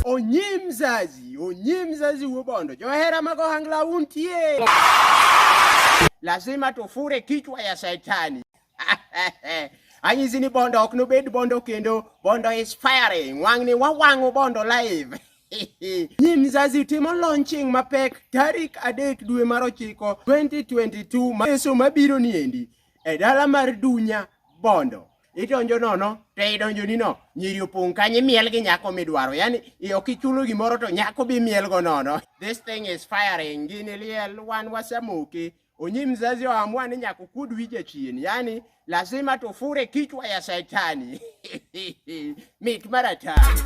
Onyim mzazi, onyim mzazi wuo Bondo. Johera mag ohangla untie. Lazima tufure kichwa ya shetani. Anyisi ni Bondo ok nobed Bondo kendo. Bondo is firing. Wang'ni wawang'o Bondo live. Nyim mzazi timo launching mapek tarik 3 dwe mar 9 2022 ma mabiro niendi e dala mar Dunya Bondo. Idonjo nono to idonjo ni no nyiri opong' kanyo imiel gi nyako midwaro, yani ok ichulo gimoro to nyako bi miel go nono. This thing is firing. Gini liel wan wasamoke. Onyi mzazi oamua ni nyaka okuod wi jachien, yani lazima tufure kichwa ya shetani. Mit maratari.